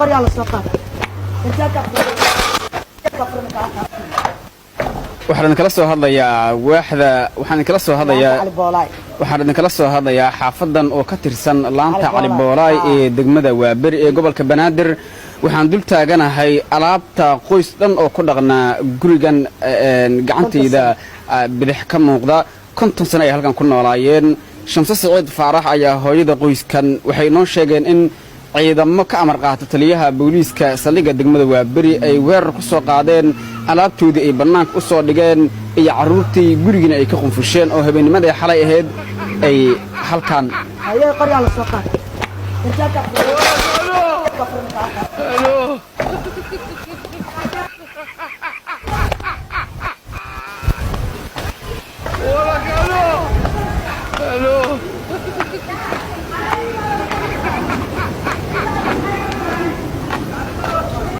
Qoryaa la soo qaatay. Garjaalka. Waxaan idinkala soo hadlayaa waaxda, waxaan idinkala soo hadlayaa Cali Boolaay. Waxaan idinkala soo hadlayaa xaafadan oo ka tirsan laanta Cali Cali Boolaay. Boolaay ee degmada Waaberi ee gobolka Banaadir. Waxaan dul taaganahay alaabta qoys dhan oo ku dhaqnaa gurigan gacantayda bidix ka muuqda. 50 sano ay halkan ku noolaayeen. Shamse Siciid Faarax ayaa hooyada qoyskan. Waxay noo sheegeen in ciidamo ka amar qaata taliyaha booliiska saldhigga degmada Waaberi ay weerar ku soo qaadeen, alaabtoodii ay bannaanka u soo dhigeen iyo carruurtii, gurigiina ay ka qunfusheen oo habeennimadii xalay ahayd ay halkan Ayay qoryaa la soo qaatay. Garjaalka.